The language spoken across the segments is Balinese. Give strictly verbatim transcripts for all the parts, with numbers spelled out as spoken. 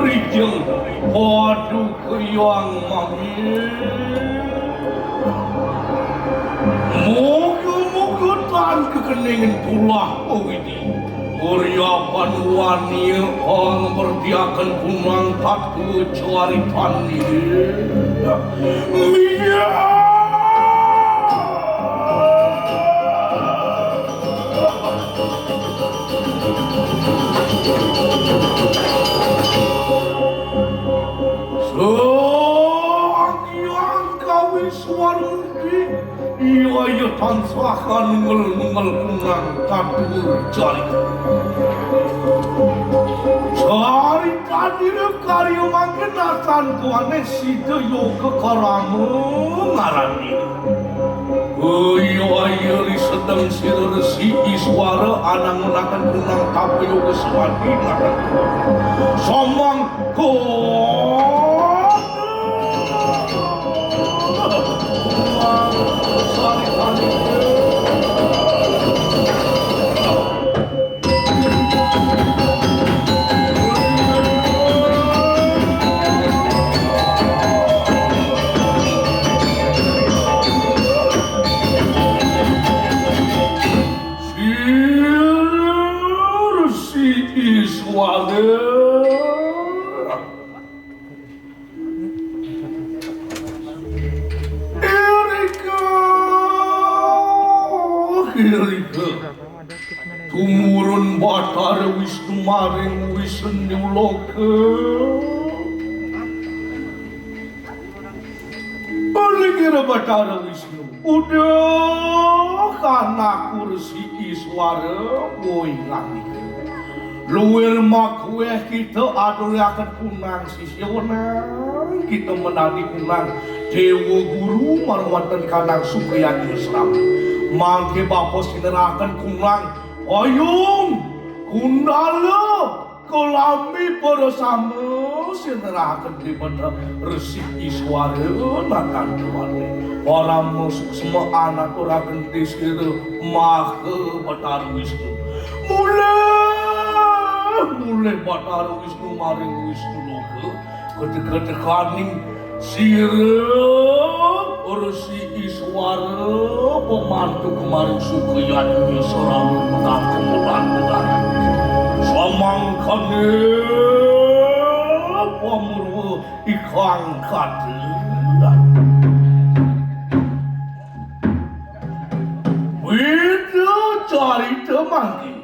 Ijeng, waduh, keyang mami. Moga-moga tan kekeningen tulah pawidi. Uryapan wania ang mertiaken kunang tatu caritan. Iya. Sang Hyang Kawiswan Mudi, iya, iya tansah nungel-nungel kunang katur carita. Carita dina karya mangkin natan tuane sida yoga karama ngarani. Iya, iya, ri sedeng sira Resi Iswara anangunaken kunang tapa yoga samadi ngaten. Samangkana. Sira Resi Iswara. Irika, irika. Tumurun Batara Wisnu maring Wisnu Loka. Palingira Batara Wisnu. Uduh, kanaku Resi Iswara, woi ngandika. Luir makueh kita aturaken kunang sisia wenang, kita menadi kunang Dewa Guru marwanten kanang Sukayati Srama. Mangke bapa sineraken kunang payung, kundala, kelambi para sama sineraken dipun Resi Iswara natan tuane. Parama suksma anaturaken tisira maha Batara Wisnu. Mulih, mulih Batara Wisnu maring Wisnu Loka. Kedek-kedekaning sira Resi Iswara pemantu kemarin Sukayati sarana kang kemulan negara. Samangkane pamurwa ikang katelah. Wida carita mangkin.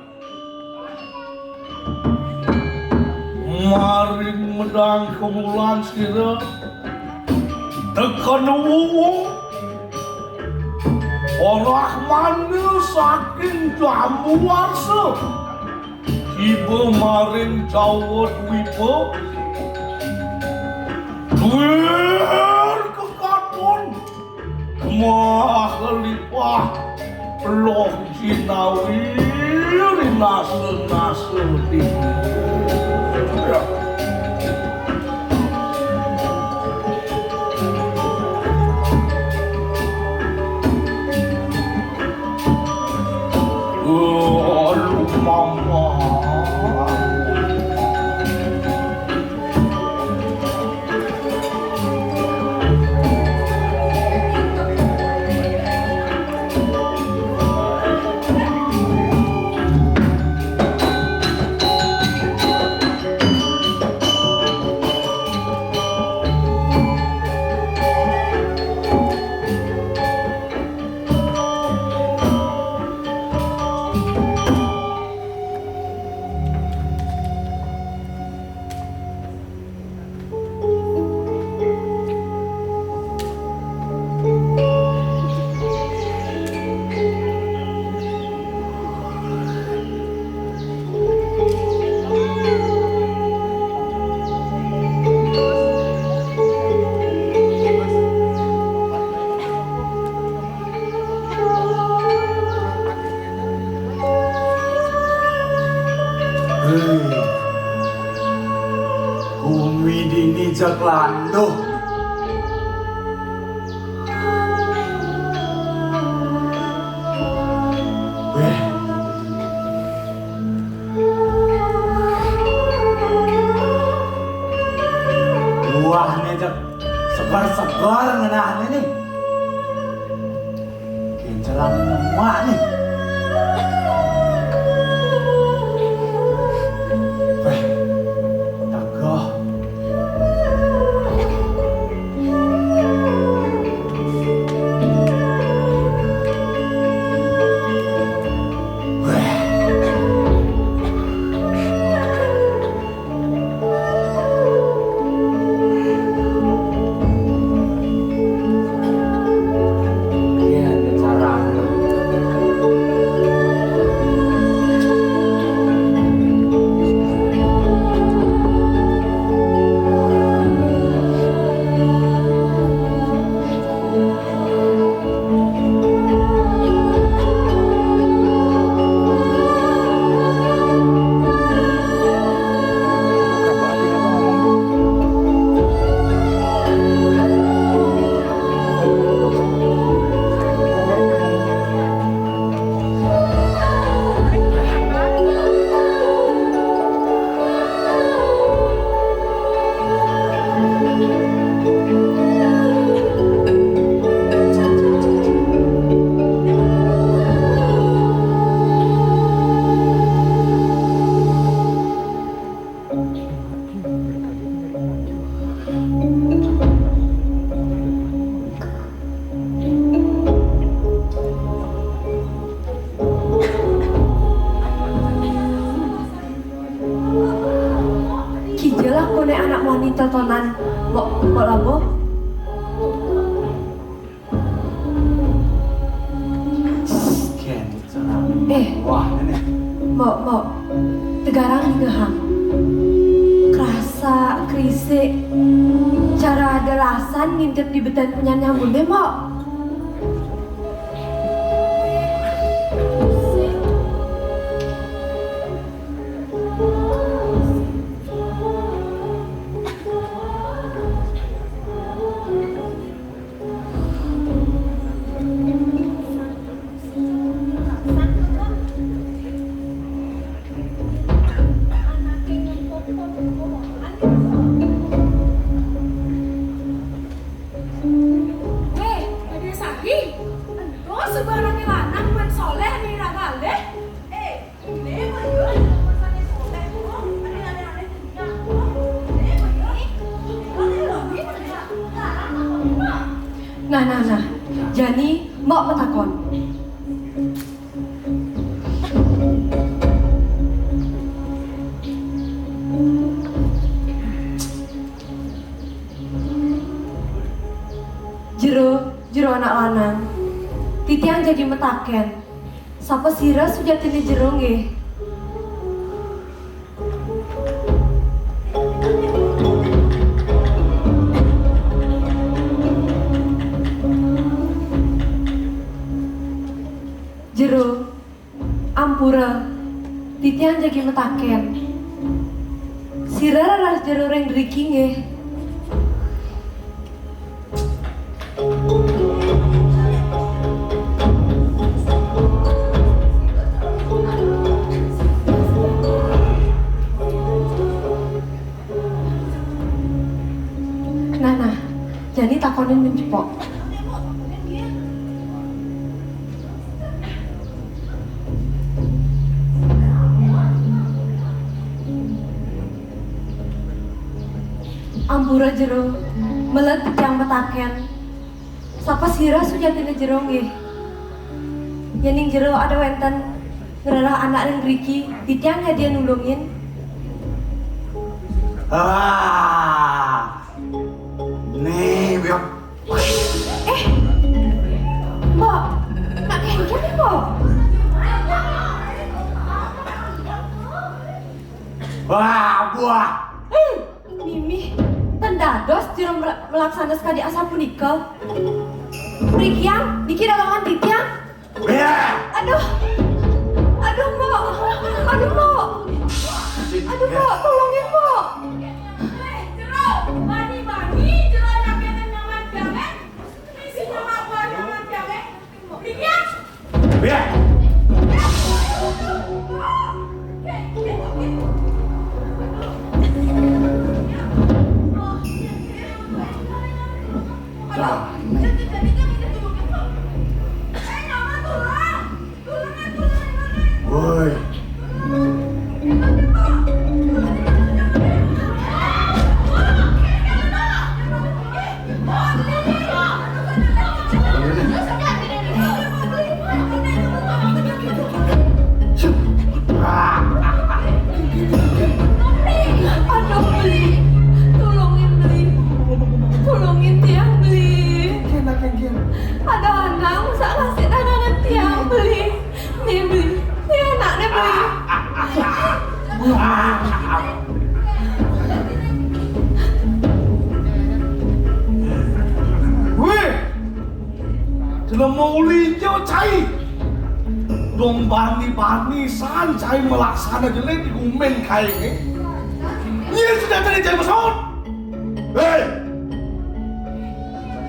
Maring medang kemulan sira teken wuwu. Orah mana saking Jambuwarsa. Tiba maring Jawa Dwipa. Duir kekaton. Maha lipah loh jinawi rinasa-nasa dini. Oh, aduh, mama. Hei, gumi dini jak landuh. Weh. Wah, ini aja segar-segar ngenah ini. Kincelan nyemak nih. Weh, tegah. Weh. Kijelah koné anak moni tetonan, Mbok, Mbok Labo. Eh, wah, ini. Mbok, Mbok. Tegarang dingehang. Kerasa, kerisik. Cara ada lasan ngintip di beten punyan nyambune, Mbok. Weh, Ade Sari, ento sebarangé lanang pun soleh nih ragalé. Eh, Nah, nah, nah. Jani, Mbok matakon. Jero, jero anak lanang. Titiang jagi mataken. Sapa sira sujatiné jero nggih? Jero, ampura, titiang jagi mataken. Sira raras jero ring driki nggih? Nah, nah, jani takonin men cepok. Ampura jero, melet titiang mataken. Sapa sira sujatiné jero nggih? Yéning jero ada wénten ngrereh anak ring driki, titiang nyadia nulungin. Ah, nih, biar. Eh, Mbok, nak kéngkén, Mbok? Wah, buah. Hmm, mimih, ten dados jero mel-, melaksana sakadi asapunika. Mrikiang, niki dagangan titiang. Aduh. Aduh, Mbok. Aduh, Mbok. Aduh, Mbok, tulungin, Mbok. Jero, bani-bani, jero anak kéné nyaman banget. Misi nyaman banget. Wéh, jelema uli jo cai. Dong bani-bani san cai malaksana jelé di gumen kaé. Nyén sudah tadi cai masaut. Héi.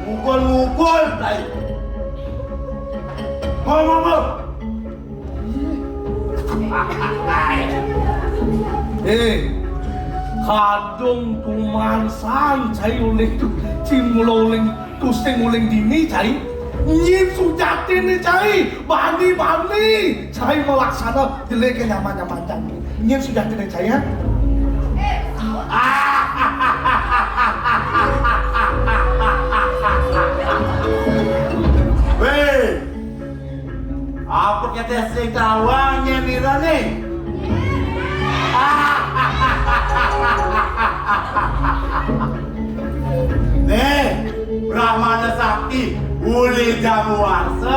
Mukul-mukul cai. Mau, mau, mau. Eh, kadung tuman san cai uling tu, cai mula uling tusing uling dini cai. Nyén sujatiné cai, bani-bani cai malaksana jelé ké nyaman-nyaman cai. Nyén sujatiné cai ya. Wéh. Apa kéto sing tawang nyén ira né? Né, Brahmana Sakti, uli jamu warsa.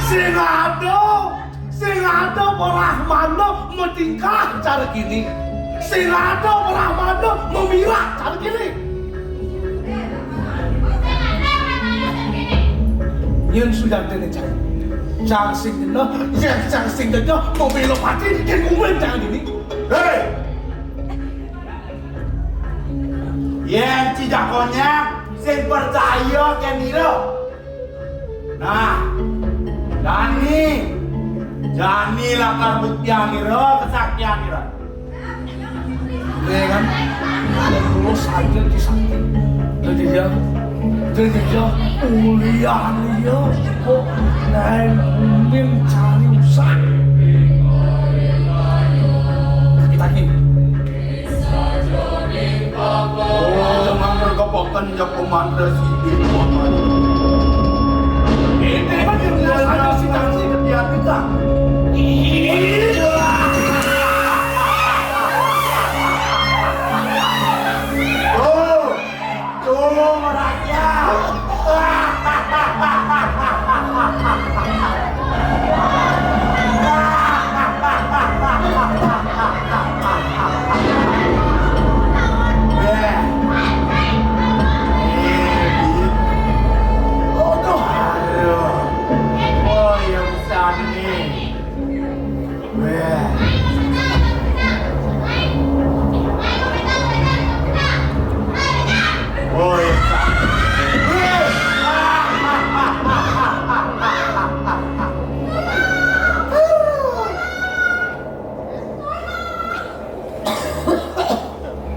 Sing ada Sing ada Brahmana matingkah cara kéné. Sing ada Brahmana mamirah cara kéné. Nyén sujatiné cai. Cang sing jenuh, yén cang sing jenuh, mabéla pati, yén kumin cang kéné. Héi! Yén ci jagonnya, sing percaya kén ira. Nah, jani, jani lakar buktiang ira, kesaktian ira. Ya kan? Terus aja di samping. Jadi ya, jadi ya, ulian ya, kok naik kuning cari usah. Kita gini. Oh, jangan mereka pakan jago mantra sini. Ini kan yang biasa ada si taksi ke dia kita. Oh, tuh rakyat.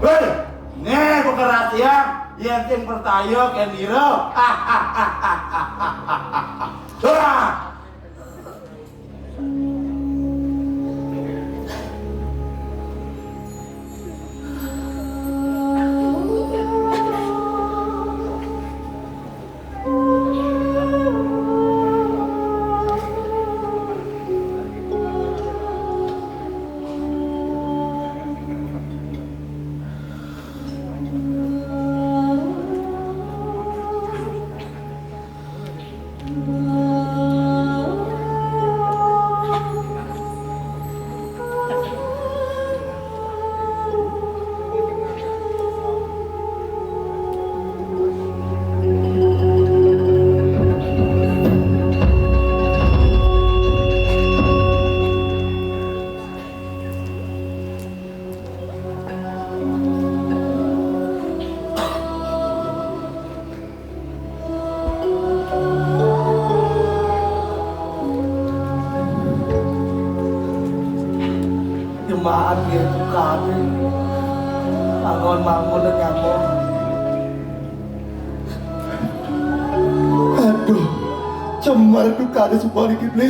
Héi, né bekeras ya, yén sing percaya kén ira. Wah. Jemaat dia tukar ni. Bangun, bangun, dah nyaman. Aduh, cemar tukar ni semua ni, Kipli.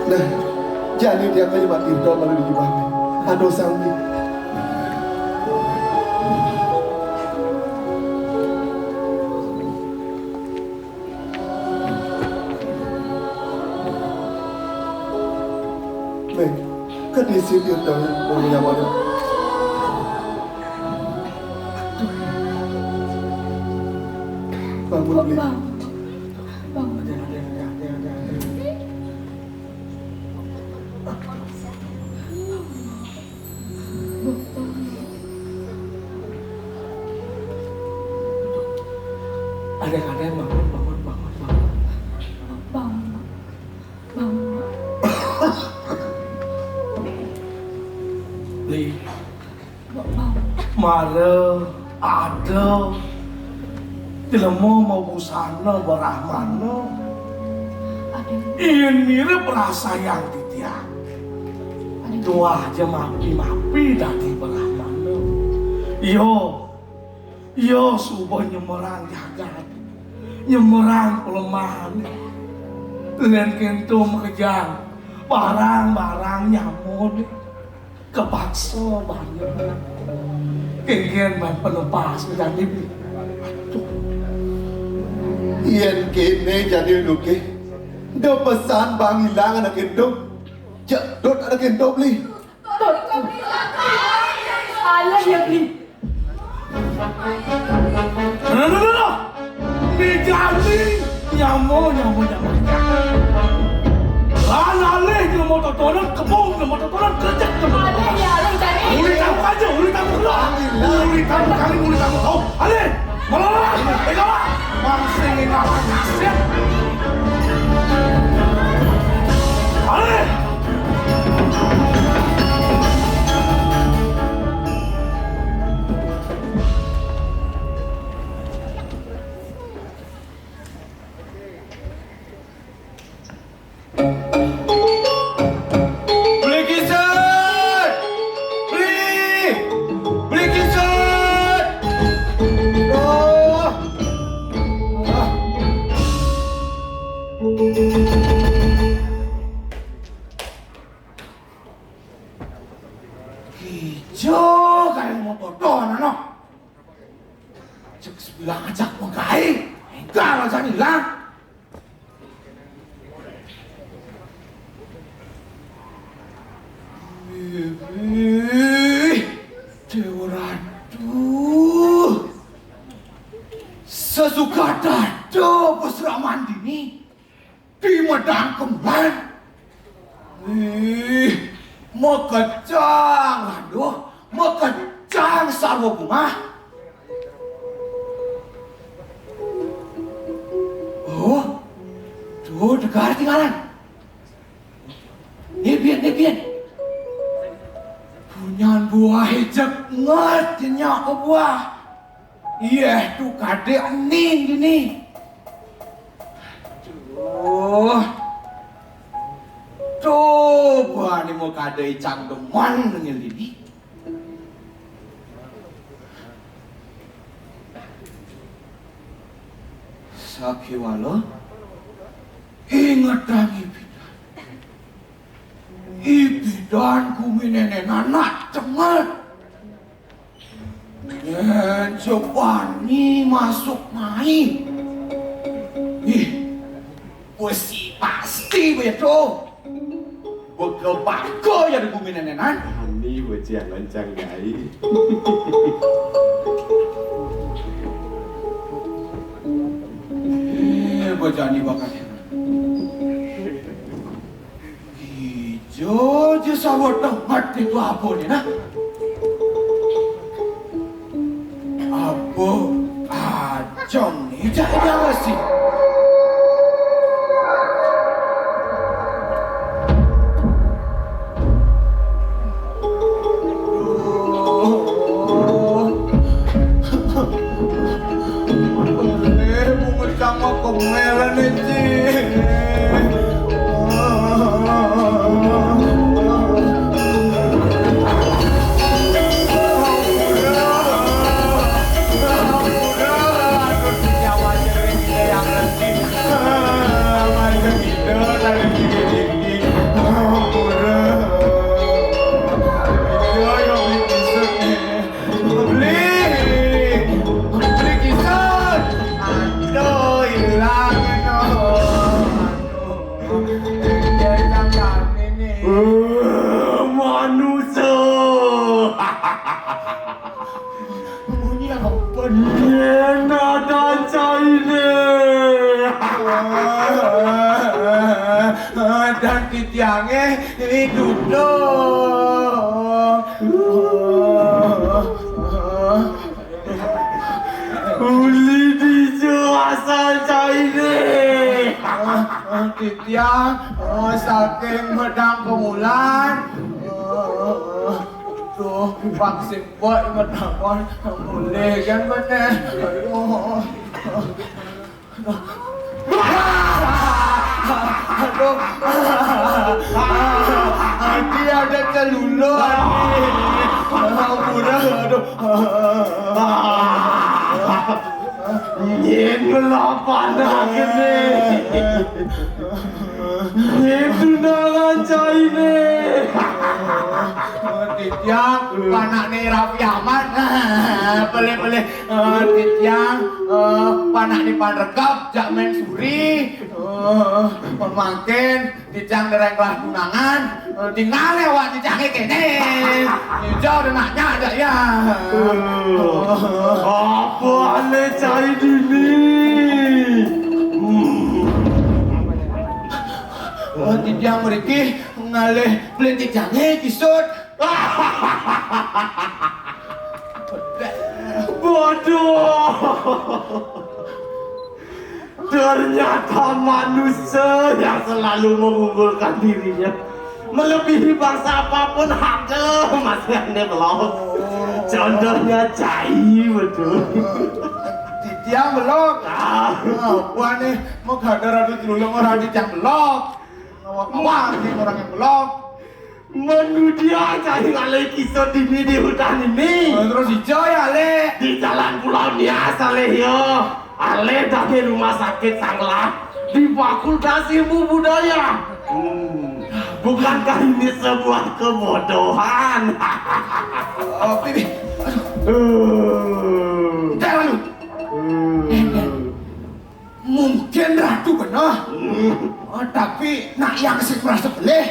Nah, jani dia kaya mati dong kalau di jubah ni. Aduh, sanggup. Nih, ke di sini dong, punya mana? Adék-adék, bangun, bangun, bangun, bangun. Bangun. Bangun. Li. Bangun. Mara ada jelema mabusana brahmana. Aduh. Yén mirib rasayang titiang. Aduh. Tuah ja mapi-mapi dadi brahmana. Iya. Iya suba nyemerang jagat, nyemerang palemahan. Lén kéto makejang barang-barang nyamun, kapaksa banget. Kénkén ban penepas jani. Aduh. Yén kéné jani, Luki, da pesan bang ilang anak kéto. Cek dot anak kéto, Bli. Alah ya, Bli. Nah, nah, nah, nah. Né jani nyama, nyama, nyama. Lan alih nyama totonan, kebung nyama totonan, kerejek nyama totonan. Alah ya, alah jani. Uli tamu aja, uli tamu keluar. Uli tamu kali, uli tamu kau. Alih. Malah, eh, kalah. Bang sing ngalah nasib. Alih. Beli kiset! Beli! Beli kiset! Aduh! Ah. Kija kaya motor doang, ano? Cek sebilang ajak mengkai, enggal aja hilang. Wih, Déwa Ratu. Sesuka dada pasraman dini di Medang Kembar. Wih, makejang, aduh, makejang sarwa bungah. Oh, tuh, tegar tinggalan. Né pian, né pian. Punyan buah ijek nget nyak buah. Yéh, tuh kadé ening dini. Aduh. Tuh, buah né mau kadé icang demen nengil dini. Sakéwala ingetang ibidan. Ibidan guminé nénénan cenget. Yén ja bani masuk mai. Ih, besi pasti béda. Baka baka ya di guminé nénénan. Ani bocah lancang gai. Eh, bocah ni bakal. Ijo ja sarwa tenget itu apa né, nah? Apa ajeng né jak diawasi? Eh, bungut sama kemel né, Ci. Beli, beli kisun. Aduh, hilang itu. Aduh, dia sampai ini. Eh, manusia. Bunyi apa? Yéna dan cainé. Dan titiangé ini duduk. Uli dijo asal cainé. Titiang, saking Medang Kemulan. Tuh, vaksin buat Medang, mulai kan bener. Aduh. Aduh. Dia ada celuluk. Murah, aduh. Nyén ngelapan akhirnya. Nyén tunangan cainé. Titiang, panakné Raffi Ahmad. Pelih-pelih. Eh, titiang, eh, panakné Pan Rekep, jak mén suri. Eh, pemangkin, titiang dereng kelas tunangan. Eh, tinggal lewat titiangé kéné. Ijo udah nanya aja ya. Apa ané cai dini? Hmm. Eh, titiang mriki ngalih beli titiangé kisut. Bodoh. Ternyata manusia yang selalu mengunggulkan dirinya melebihi bangsa apapun, aduh, masih aneh belum. Contohnya cai, betul. Titiang belum. Ah. Apa nih? Mau gak ada ratu celulung orang titiang belum. Ngawak-ngawak nih orang yang belum. Menudia cai ngalih kisut dini di hutan ini. Oh, terus ijo ya, Lek? Di Jalan Pulau Nias, alih yo. Alih dari Rumah Sakit Sanglah di Fakultas Ilmu Budaya. Hmm. Bukankah ini sebuah kebodohan? Oh, Bibi. Aduh. Eh. Jangan lu. Hmm. Mungkin ratu bener. Hmm. Eh, tapi nak yang sing merasa pelih.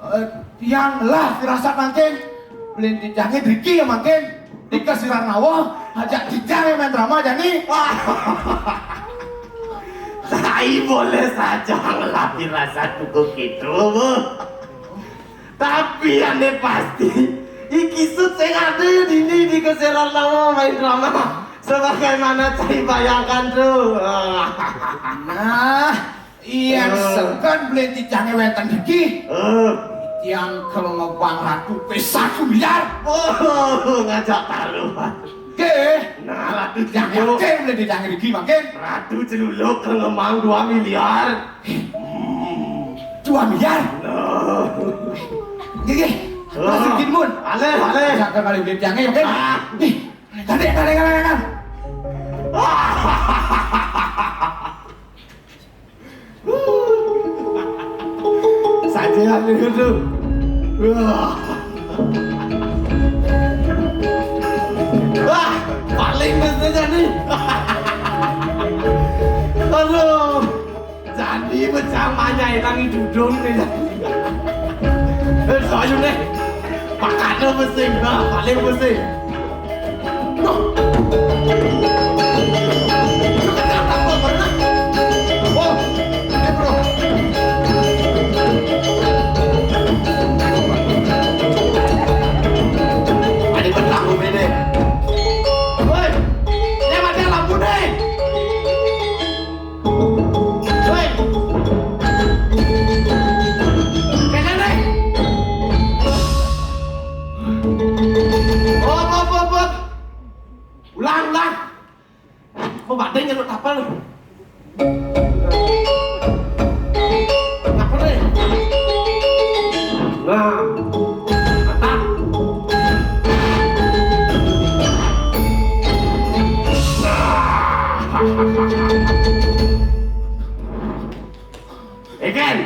Eh, yang lah firasat mangkin. Beli titiangé driki ya mangkin. Dikesirar nawa, ajak titiang yang main drama jani. Wah. Saya boleh saja ngelatih rasa kuku gitu, Bu. Tapi yang pasti, iki sut sing ada dini dikesirar nawa main drama. Sebagaimana saya bayangkan tuh. Nah, yang Eh. Sengkan beli titiangé wénten iki. Eh. Yang kalau ngebang ratu pé satu miliar. Oh, ngajak taruhan. Oke. Nah, ratu yang celuluk. Yakin beli titiangé iki mangkin. Ratu celuluk ngemang dua miliar. Hmm. Dua miliar? Nah. Nggih, nggih. Eh. Terus gini, Mun. Alih, alih. Sangkan kali beli titiangé, oke? Ah. Nih, tadi, tadi, tadi, tadi. Sajian itu. Wah. Wah, paling mestinya nih. Aduh. Jadi pecah manya ilang dudung nih. Eh, soalnya nih. Pakatnya mesti, nah, paling mesti. Woi, ini mati lampu nih. Woi. Kena nih. Op, op, op, op. Ulang, ulang. Mau badai nyeluk tapel. Apa nih? Nah. Mantap. Nah. Ikan.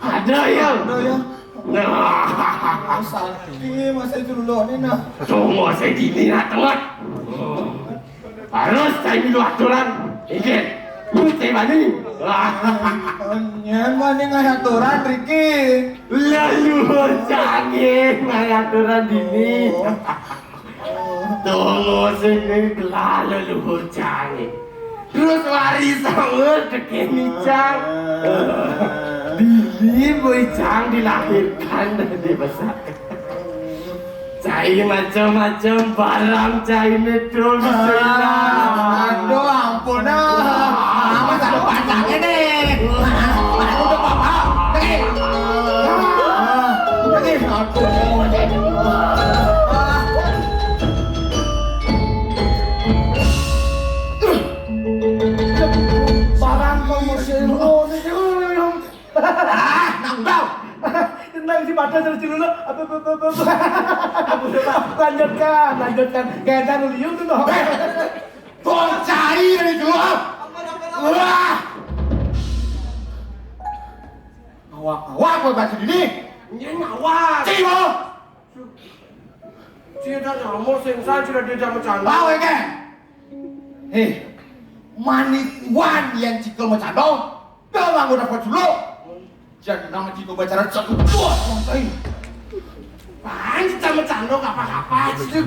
Ada ya. Ada ya. Nah. Sakti masih dulu nih nah. Tunggu saya dini nah telat. Harus saya dulu aturan. Ikan. Lu saya bani. Nyen wani ngayah aturan Riki. Lalu canggih ngayah aturan dini. Tunggu sini lalu luhur canggih. Terus warisan, eh, dekeni, Cang. Dini boy Cang dilahirkan dan dibesarkan. Cai macam-macam barang cai itu bisa hilang. Aduh, ampun, ah. Amat ada pantangnya deh. Aduh, udah, Bapak. Pergi. Pergi. Aduh. Barang kau mesti lu. Ah, nang dau. Nang si pada terus dulu. Apa, apa, apa, apa. Lanjutkan, lanjutkan. Gaya dulu, yuk, tuh, noh. Eh, bocah ini dulu. Wah. Ngawak, ngawak, gue baju ini. Ini ngawak. Cimo. Cida nyamuk sing saya sudah diajak bercanda. Bawa, kan? Eh, manikuan yang cikal macando, dalam udah kau dulu. Jangan nama cikal bacara satu buat, Bang Tai. Pancang macando apa-apa sih.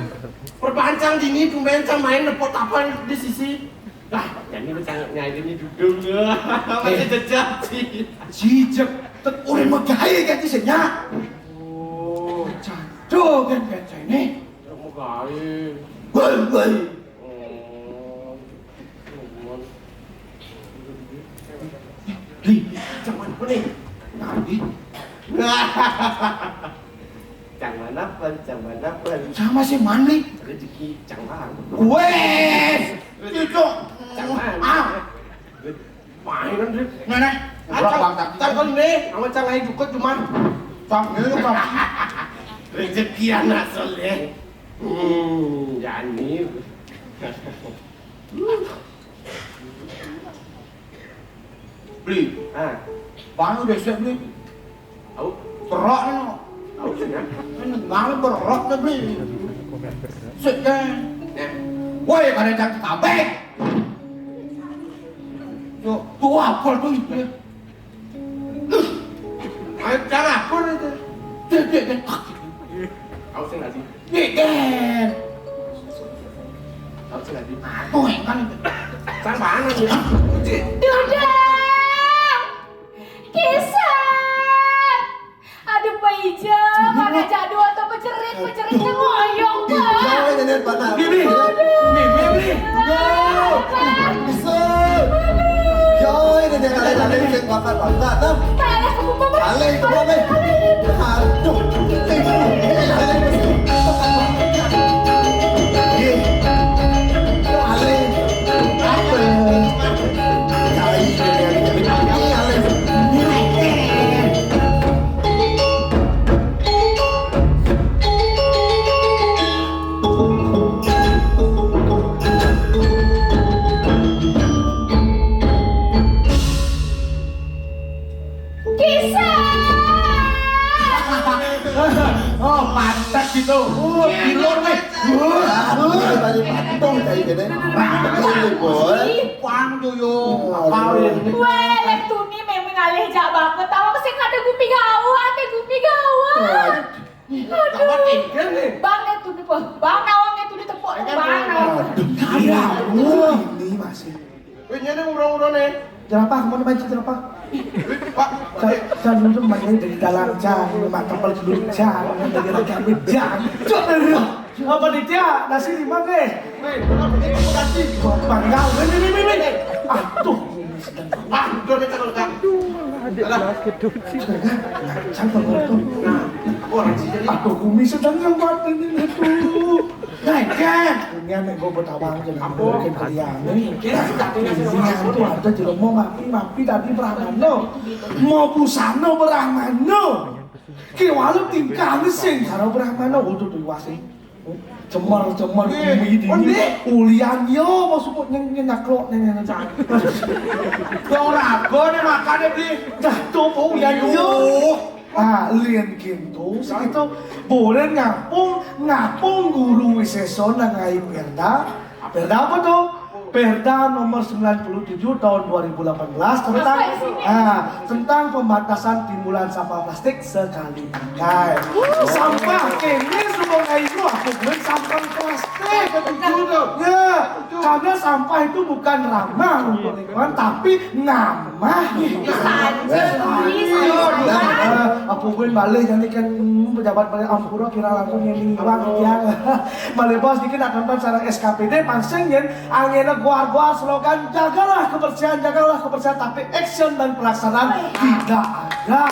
Perpancang dini, tumben cang main nepot apa di sisi. Lah, jadi macang nyai ini dudung. Masih jejak sih. Jijek, tek urip megahe kan sih, Nya. Oh. Cando kan, kan, ini. Kamu gawe. Woi, woi. Oh. Cuman. Li, cuman apa nih? Nanti. Cang mana pun, cang mana pun. Sama si Mani. Rezeki cang mana? Wes, cucu. Cang mana? Ah. Mainan deh. Nah, nah. Ah, Cang, Cang, kali nih, sama Cang aja juga cuman. Cang, ini, Cang. Rezeki anak soleh. Hmm, jani. Beli. Ah. Bang udah siap, Beli. Au. Berak nih. Au, sini. Ini bang berak nih, Beli. Siap, kan? Ya. Woi, pada Cang Tabek. Yo, tuh apa tuh itu? Ayo, cara apa itu? Dek, dek, dek. Kau sing lagi. Dek, dek. Kau sing lagi. Aku yang kan itu. Sang mana ya? Dudang! Kisah! Aduh, Pak Ijam, mana jadwal atau pecerit, peceritnya ngoyong, Pak. Ini, ini, ini, Pak. Bibi. Aduh. Bibi, Bibi. Yo. Pak. Bisa. Aduh. Yo, ini dia kalian ada yang bakar, Pak. Nah, nah. Pak, ada kebuka, Pak. Alay, kebuka, Pak. Aduh. Ini alay. Ini alay. Apa? Cai, ini alay. Ini alay. Kisah. Oh, pantat gitu. Oh, pilon, weh. Wah, wah. Tadi patung kayak gini. Ini, boy. Ih, pang tuh, yo. Apa ini? Weh, lek tuni memang alih jak banget. Tahu sih kata gumi gawat, kata gumi gawat. Aduh. Bang, nek tuni, Pak. Bang, nawang nek tuni tepuk, Bang, nawang. Aduh, iya. Ini masih. Wih, ini urang-urang nih. Jerapah, mau mancing jerapah? Wih, Pak, Pak. Kan dulu main dari dalam jam, mak tempel dulu jam, dari rakyat jam. Cok, apa nih dia? Nasi lima nih. Wih, kenapa ini kasih? Bang, ini, ini, ini, ini. Aduh. Ah, udah deh, kalau tak. Aduh, adik. Alah. Kelas kedua sih. Nah, orang sih jadi. Aduh, kumi sedang yang buat ini itu. Nah, kan. Ini anak gue bertawang aja. Apa? Ini kan, ini tuh ada jelema mapi, mapi tadi Brahmana. Mau busana Brahmana. Ki walau tingkah sing karo Brahmana, waduh, tuh wasing. Cemar, cemar, eh, bumi dingin. Onde. Ulian yo, masuk kok nyeng, nyeng naklok, nyeng, nyeng, nyeng. Dong rago nih makan deh, Bli. Dah, tuh, ulian yo. Ah, lien kintu, segitu. Boleh ngapung, ngapung guru wiseso nangai perda. Perda apa tuh? Perda nomor sembilan puluh tujuh tahun dua ribu delapan belas tentang, ah, tentang pembatasan timbulan sampah plastik sekali pakai. Sampah ini semua itu Aku bilang sampah plastik, betul. Ya, karena sampah itu bukan ramah untuk lingkungan, tapi ngamah. Nah, eh, aku pun balik, jadi kan, hmm, pejabat balik ampura kira langsung yang liwat, ya. Balik bos dikit akan sareng S K P D, pancen yen anggena goar-goar slogan, "Jagalah kebersihan, jagalah kebersihan," tapi action dan pelaksanaan tidak ada.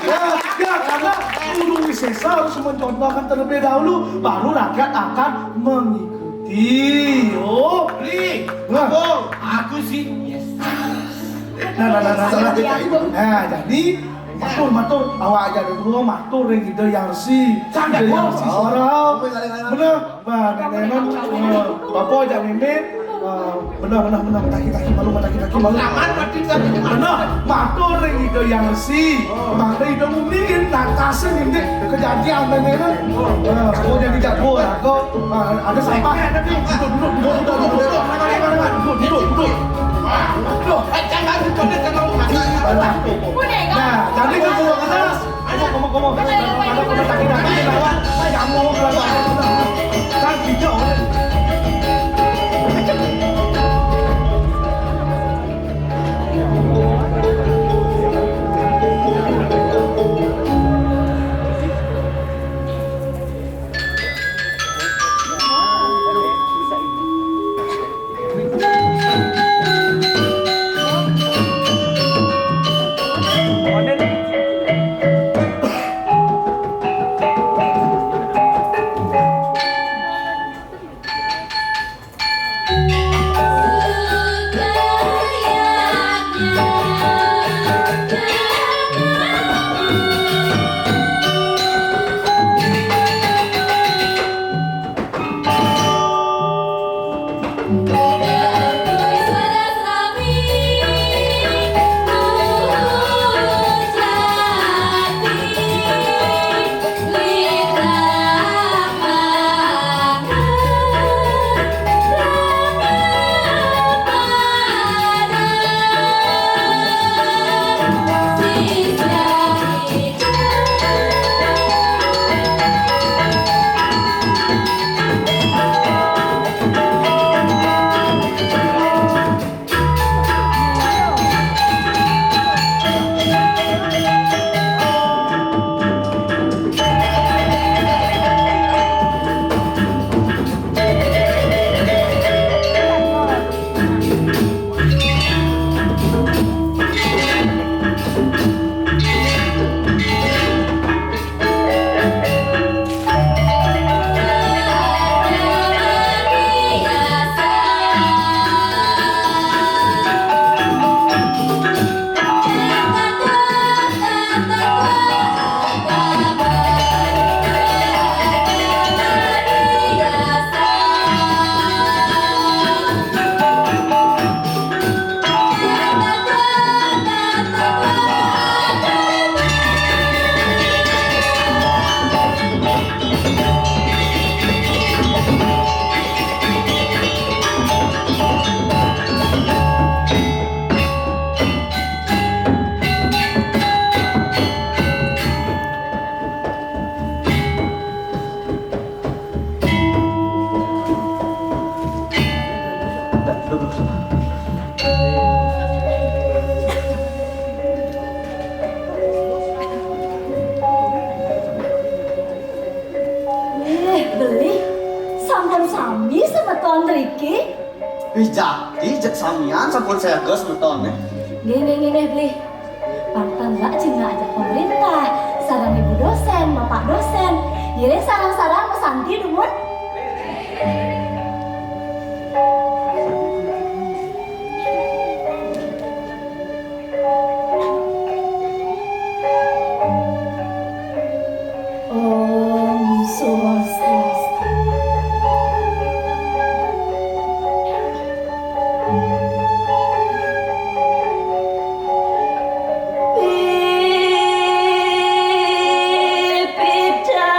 Ya, ya, karena guru wisesa harus mencontohkan terlebih dahulu, baru rakyat akan mengikuti. Oh, Bli, nah. Abang, aku sih. Yes. Nah, nah, nah, nah, nah. Nah, jadi matur, matur, awak aja dulu matur ring Ida Hyang Resi. Ida Hyang Resi suara. Bener. Nah, nenek, eh, bapak ajak mimit, eh, benar, benar, benar, taki, taki, malu, taki, taki, malu. Benar, matur ring Ida Hyang Resi. Mangda Ida ngumiin, natasin indik kejadian nenek. Eh, mau jadi jago ya, kok, eh, ada sampah. Duduk, duduk, duduk, duduk, duduk. Duduk, duduk, duduk. Aduh. Nah, jadi ke gua kena. Komo, komo, komo. Ada komo taki-taki lawan. Ay, kamu lawan. Kan hijau. Eh, Beli, sampun sami semeton riki? Wih, jati, jek samian sampun seger semeton, eh. Nggih, nggih, nggih, Beli. Pang tan lak cingak ajak pemerintah, sareng ibu dosen, bapak dosen. Ngiring sareng-sareng masanti dumun. Om Swastiastu. Pipita.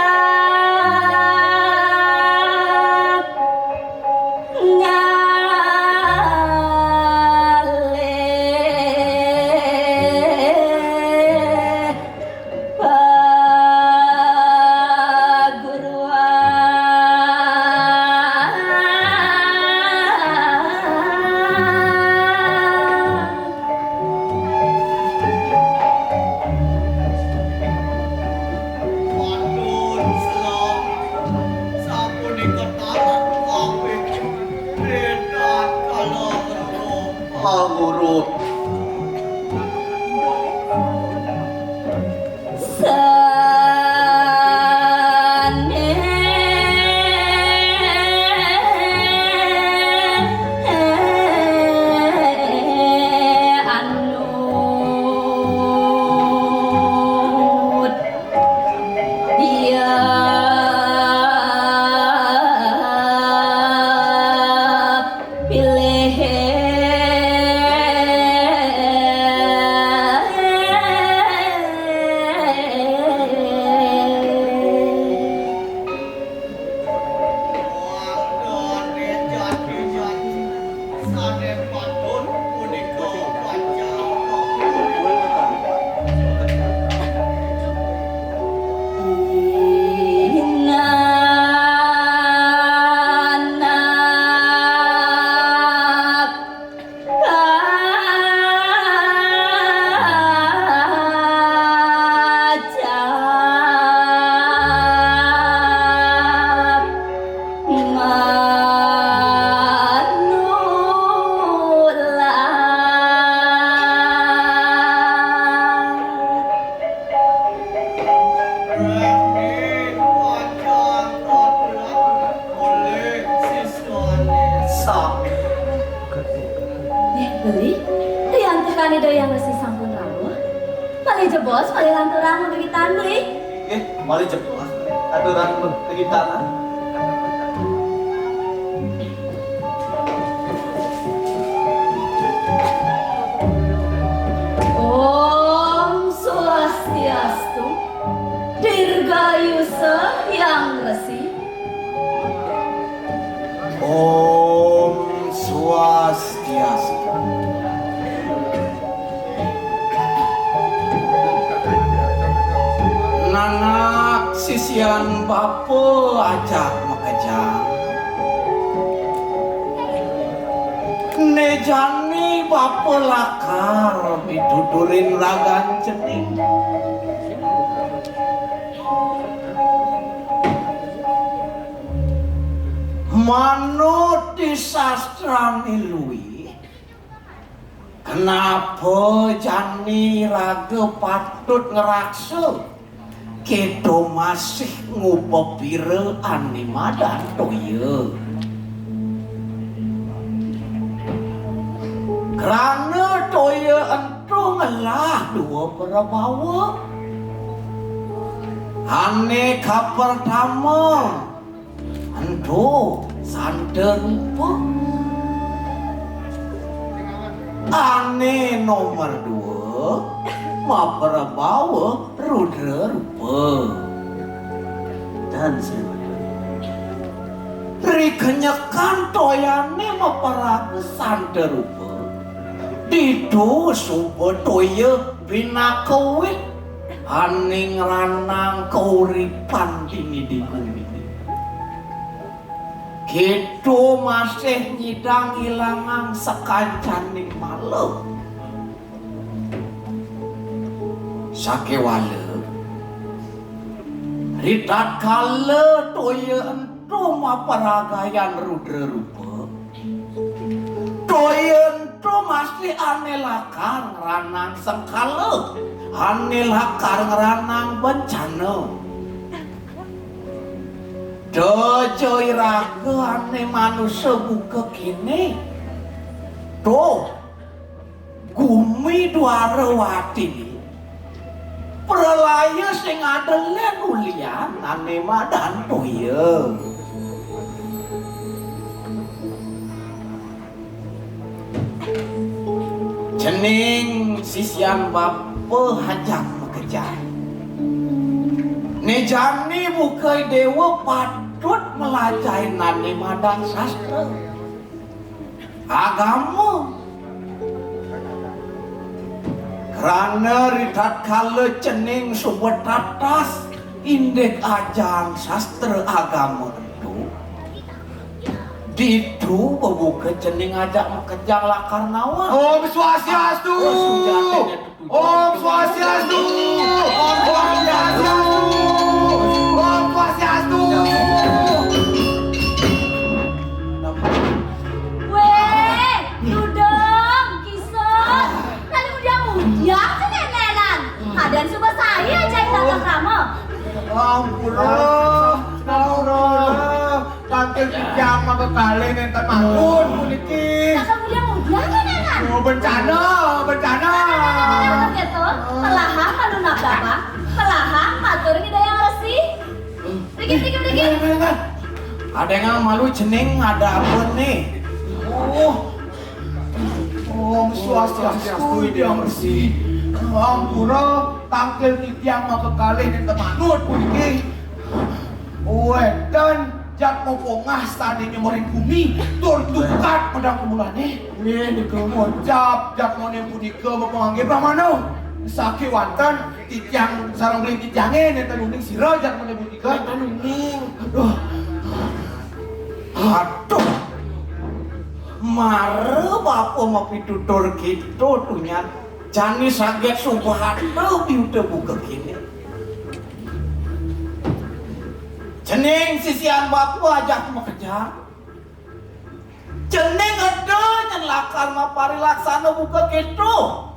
Kani Dayang Resi sampun rawuh. Malih jebos, malih lanturang gegitan, Bli. Nggih, malih jebos. Lanturang gegitan. Om Swastiastu. Dirgayusa Hyang Resi. Om Swastiastu. Nanak sisian bapa ajak makejang. Né jani bapa lakar pituturin ragan cening. Manut di sastrané luih, kenapa jani raga patut ngraksa kéto masih ngupapira ané madan toya? Krana toya ento ngelah dua prabawa. Ané kapertama, ento santa rupa. Ané nomor dua, maprabawa rudra rupa. Dan sira. Rikenyekan toyané maparaga santa rupa. Ditu suba toya pinaka wit ané ngranang kauripan dini di gumi. Kéto masih nyidang ngilangang sakancaning mala. Sakéwala, ritatkala toya ento maparagayan rudra rupa, toya ento masih ané lakar ngranang sengkala, ané lakar ngranang bencana. Daja iraga ané manusa buka kéné. Tuh, gumi Dwarawati, pralaya sing ada lén ulian ané madan toya. Cening sisian bapa ajak makejang. Né jani buka déwa patut mlajahin ané madan sastra. Agama. Krana ritatkala cening suba tatas indik ajahan sastra agama ento, ditu bebuka cening ajak makejang lakar nawang. Om Swastiastu. Om Swastiastu. Om Swastiastu. Om Swastiastu. Wéh, Dudung, Kisut, nani ngudiang-ngudiang sih nénénan? Kadén suba saé ajahin tata krama. Ampura, ampura. Tangkil titiang makakalih nénten mangkin puniki. Tata ngudiang-ngudiang nénénan. Oh, bencana, bencana. Nah, nah, nah, nah, nah, gitu. Pelahang malu nabdabang, pelahang matur Ida Hyang Resi. Mriki, mriki, mriki. Ada yang malu cening ada apa nih? Oh. Om Swastiastu, Ida Hyang Resi. Ampura, tangkil titiang makakalih nénten manut puniki. Wénten jadma pongah sané nyemerin gumi tur tukad medang kumulané. Nggih, nika. Ngucap jadmané punika mapanganggé pramana. Sakéwanten titiang sareng beli titiangé nénten uning sira jadmané punika. Nénten uning. Aduh. Aduh. Mara bapa mapitutur kéto tunyan. Jani saget suba ada piuta buka kéné. Cening sisian bapa ajak makejang. Cening eda nyen lakar maparilaksana buka kéto.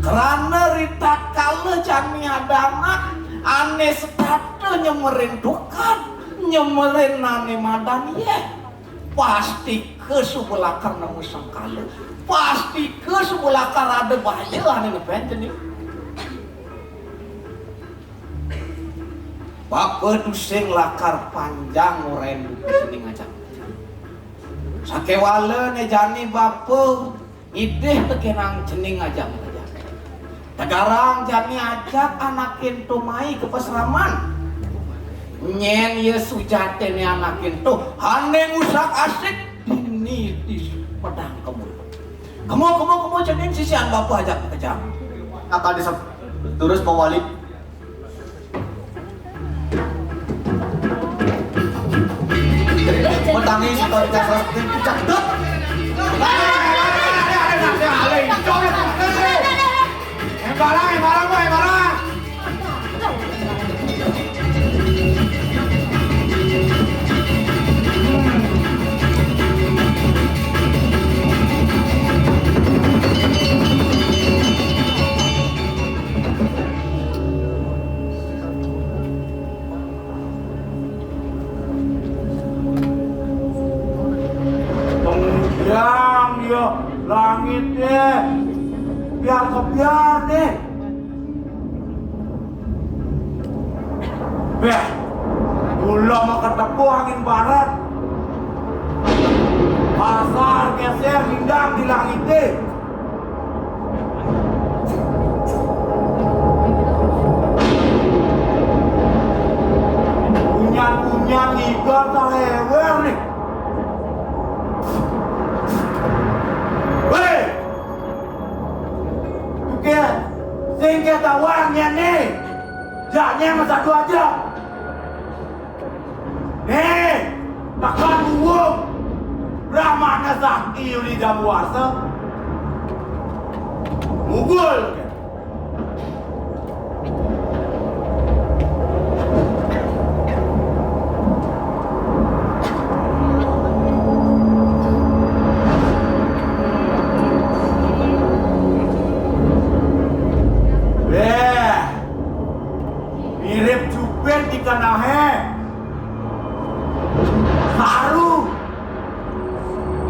Krana ritatkala jani ada anak ané setata nyemerin tukad, nyemerin ané madan yéh, pastika Ka suba lakar nemu sengkala. Pasti ka suba lakar ada baya ane nepen cening. Bapa tusing lakar panjang ngorahin buka cening ajak. Sakéwala né jani bapa ngidih tekénang cening ajak. Tegarang jani ajak anaké ento mai ka pasraman. Nyén ya sujaténé anaké ento ané ngusak-asik dini di pedang kebon. Kemo, kemo, kemo, cening sisian bapa ajak makejang. Akal disep-, terus mawali. Petani suka dikasih cakdut. Barang, barang, boy, barang. Tong biang ya langit deh. Biar kebiar deh. Béh, mula makatepuh angin barat. Pasar geser rindang di langité. Kunyan-kunyan ngiga sahéwér nih. Wéh! Tuké, sing ké tawang nyén né. Janya masa dua aja. Né, takon uwung. Brahmana Sakti uli damuasa. Mugul. Béh, mirip jupit di kenehé. Saru.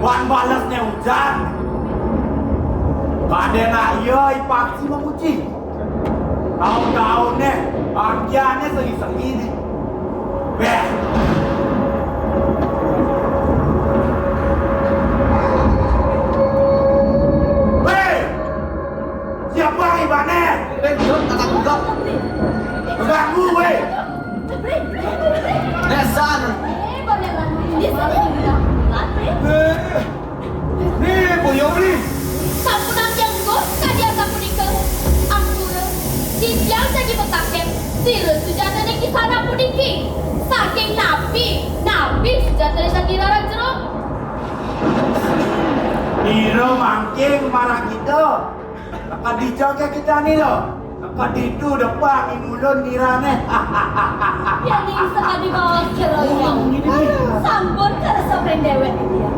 Wan balesné ujan. Kadéna ia I Paksi mamuji. Taun-taun né, bagiané sengi-sengi né. Béh. Béh. Siapa ibané? Béh, jot, kata gugap. Ganggu, wéh. Besan. Béh. Nih, boyo beli. Sampunang tiang guh kadi asapunika. Ampura, titiang jagi mataken, sira sujatinné kisanak puniki. Saking napi, napi sujatinné jagi rarak jero? Ira mangkin marang kita. Teka dija ké kita nira. Teka ditu depang ingulun nirané. Yéning sakadi baos jero iya. Sampun karasa pring déwék iya.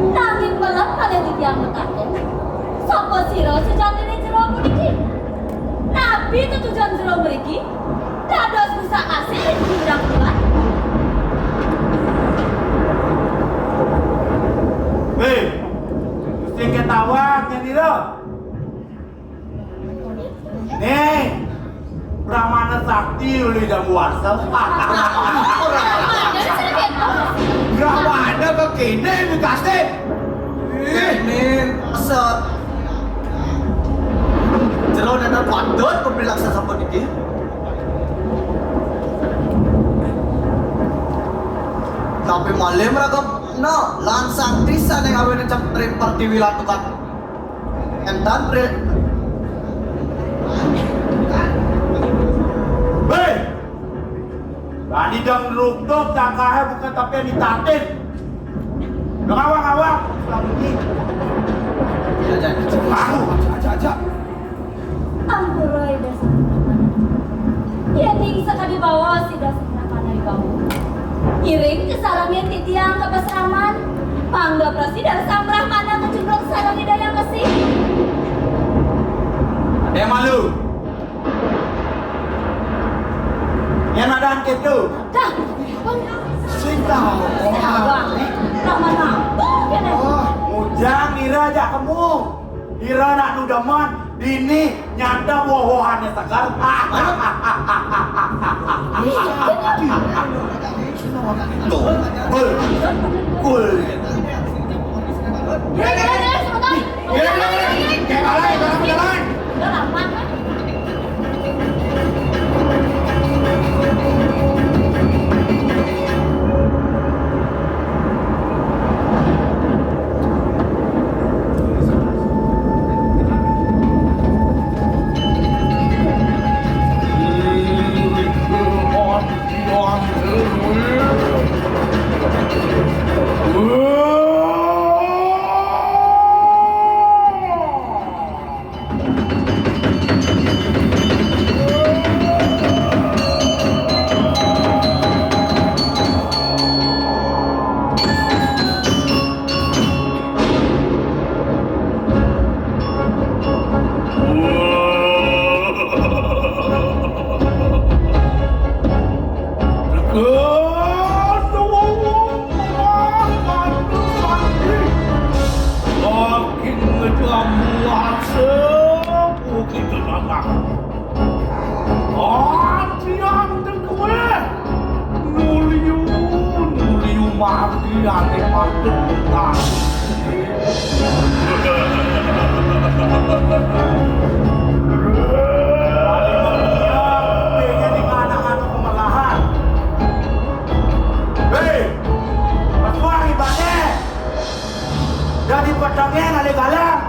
Nanging malih malih titiang mataken. Sapa sira sujatiné jero puniki? Napi tetujon jero mriki? Dados rusak asih ring jurang kuat. Hé, Gusti ketawang nyén ira. Nih, Brahmana Sakti uli damuasa. Brahmana kéné bikasé. Ih, nih, set. Jero nénten patut pemilaksa sampun iki. Tapi malih mragepna lan sakti sané ngawinang cempreng pertiwi latukan. Entan, Pri. Hei! Tadi dang rukduk cangkahé bukan tapi yang ditatin. Dang awak-awak selama ini. Aja, aja, aja, aja. Ampura Ida Sang Brahmana. Yéning sakadi baos Ida Sang Brahmana iwau. Ngiring kasarengin titiang ka pasraman, pangda prasida Sang Brahmana kacunduk sareng Ida Hyang Wesi. Adé malu. Yén madan kéto. Dah. Sing tau. Sing tau. Brahmana. Oh, kéné. Kamu, ira nak nu demen, dini nyanda woh-wohannya segar. Tuh, kul, kul. Jalan, jalan, jalan, sebentar. Jalan, jalan, jalan. Jalan, jalan, jalan. Udah lama, kan? Saking ngejamuan sepuh kita tanah. Antian dengkue. Nuliu, nuliu margi ane patut utang. Ade manusia, gedenya di mana anu pemelahan. Hei, pasuang ibane. Dadi petenge ngale galang.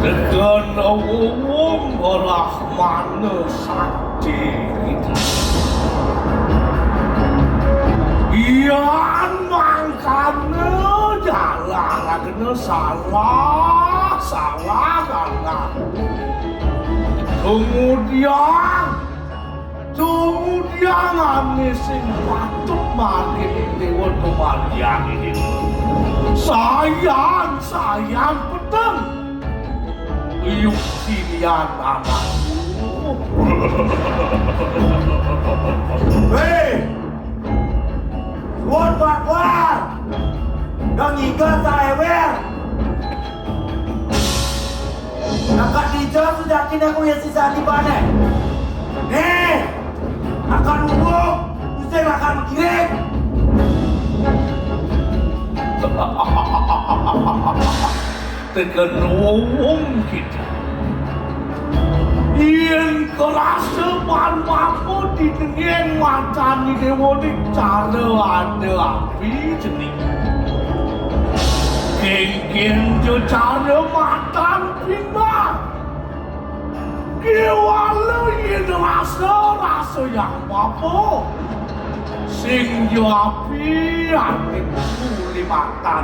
Teken wong ora mana sakti kita. Iyan mangkane jalan kena salah, salah, salah. Kemudian Tumudiangane sing patut margine dewa tumargiyane dewa. Sayan, sayan peteng. Yuk sinian anakku. Hei! Suwun Pak Wal. Dong iga saewer. Naka dija sujatine kuwi sisane bane. Nih, akan urung, mesti akan menggiring. Tekan wong kita. Yen kerasa ban bapa didengeng matane dewa ni cara ada api jening. Kengken jo cara matan pindah. Kiwala yen rasa, rasa yang bapa. Sing jo api ati kuli matan.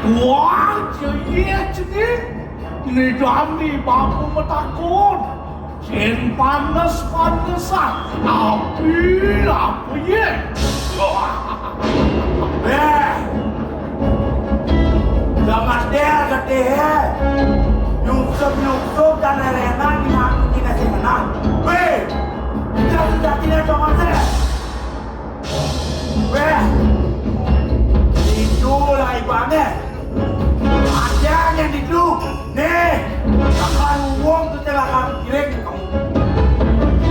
Tuang je ye jening. Nidami bapa metakun. Yen panes-panesan, api, api ye. Beh. Jangan der gede he. Nyungsep-nyungsep dan lelengan ngaku kina sing menang. Beh. Jangan jatine jangan der. Beh. Itulah ibane. Ada yang duduk. Nih, akan wong kecelakaan kiring kamu.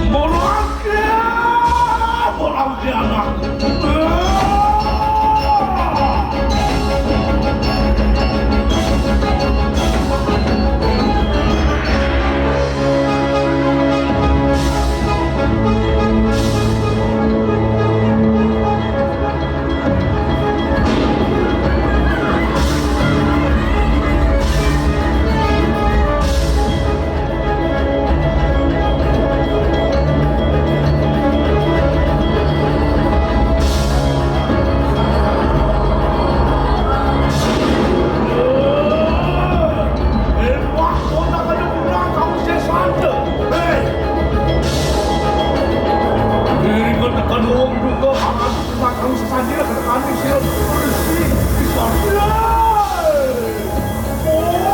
Morangke, morangke anak. Hei! Diri ko tekan wong duka, akan tekan wong sesanjir, tekan wong sira bersih. Bisa. Hei! Oh!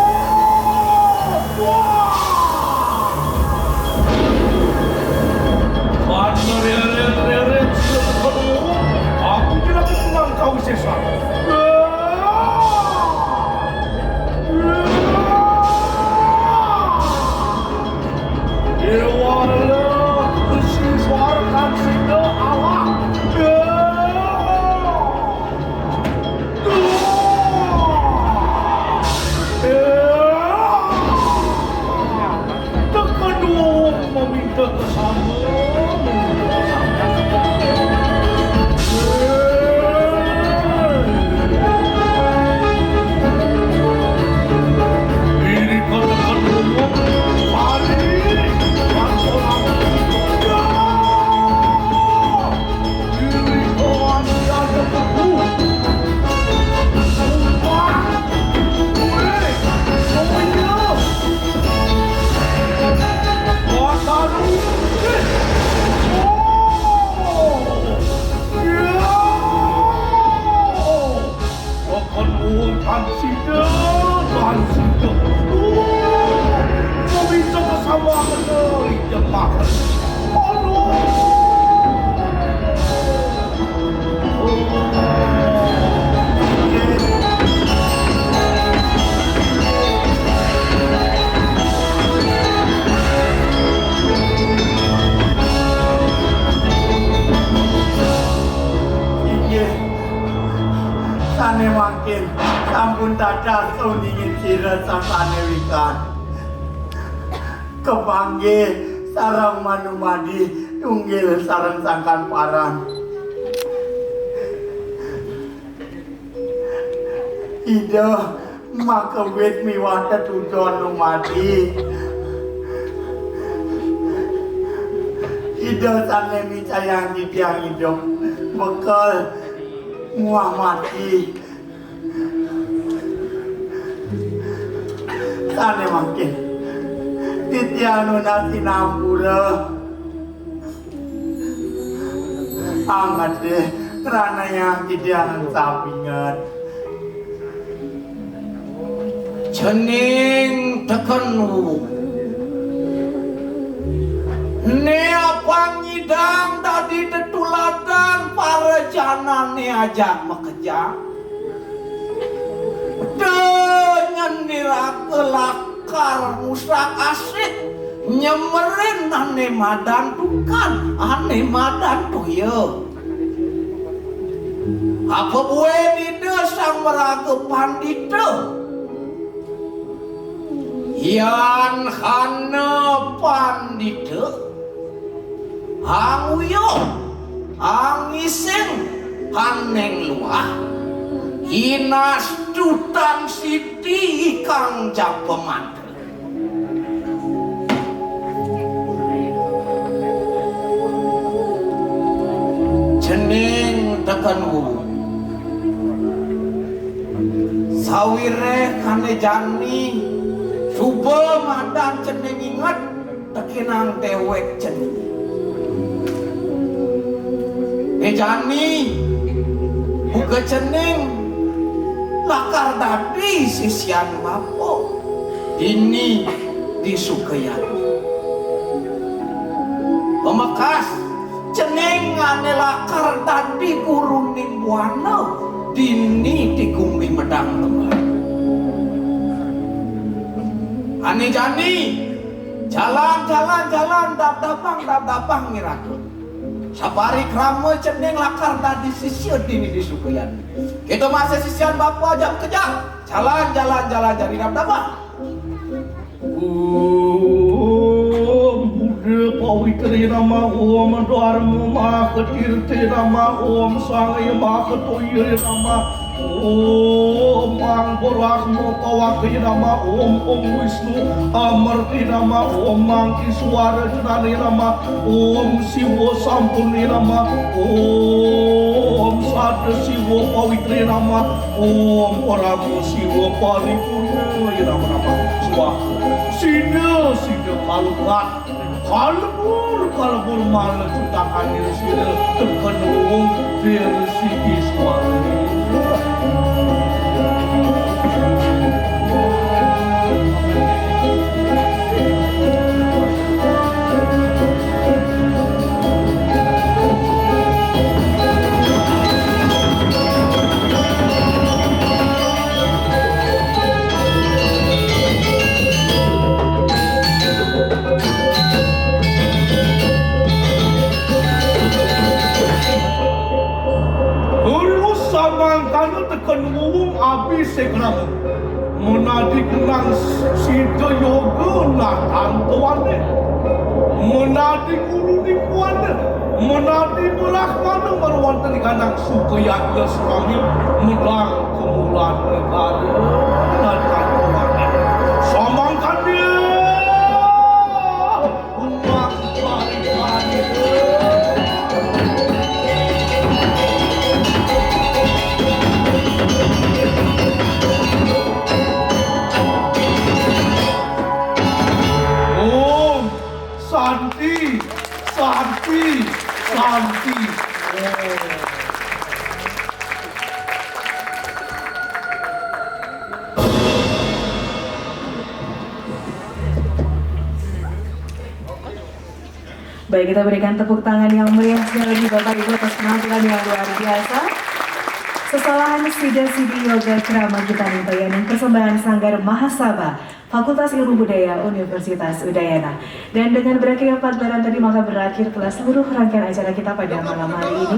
Wah! Banner, reret, reret, sira tekan wong. Nggih, sané mangkin sampun dados uningin sira sang sané wikan. Kepanggih sareng manumadi tunggil sareng sangkan paran. Ida makawit miwah tetujon numadi. Ida sané micayang titiang idup bekel muah mati. Sané mangkin titiang nunas sinampura. Anget deh, ranayang titiang sapinget. Cening teken wuwung. Né apang nyidang dadi tetuladan para janané ajak makejang. Denya niraga lakar ngusak-asik nyemerin ané madan tukad, ané madan toya. Apa buin Ida Sang Maraga Pandita? Yan hana pandita, anguyuh, angising, haneng luah, inastu tan siti ikang japa mantra. Cening teken wuwung. Sawiréh ané jani suba madan cening inget tekénang déwék cening. Né jani buka cening lakar dadi sisian bapa dini di Sukayana. Pamekas cening ané lakar dadi guruning buana dini di gumi Medang Tembang. Ané jani jalan, jalan, jalan, dab-dabang, dab-dabang niraga. Saparikrama cening lakar dadi sisia dini di Sukayana. Kita masih sisian bapa ajak makejang. Jalan, jalan, jalan, jari dab-dabang. Om Buddha Pawitre Nama, Om Dharma Mahatirthe Nama, Om Sangha Mahatoye Nama, Om Angkorahma Pawake Nama, Om Om Wisnu Amarti Nama, Om Mangkiswara Janane Nama, Om Siwa Sampurne Nama, Om Sada Siwa Pawitre Nama, Om Parama Siwa Paripurna Nama Nama. Swaha. Sida, sida kalukat, kalebur, kalebur mala cutakan diri sida, teken wong diri siki suara. Lurus samangkana teken wuwung abis segrama. Menadi kenang sida yoga natang tuane. Menadi guru ning buana. Menadi brahmana marwanten ganang suka yadnya suami medang kemulan negara natang tuane. Samangkana Om Santi, Santi, Santi. Om. Baik, kita berikan tepuk tangan yang meriah sekali lagi Bapak Ibu atas penampilan yang luar biasa. Sesolahan Sida Sidi Yoga Krama Gitaning Bayaning persembahan Sanggar Mahasaba Fakultas Ilmu Budaya Universitas Udayana. Dan dengan berakhirnya pagelaran tadi, maka berakhir pula seluruh rangkaian acara kita pada malam hari ini.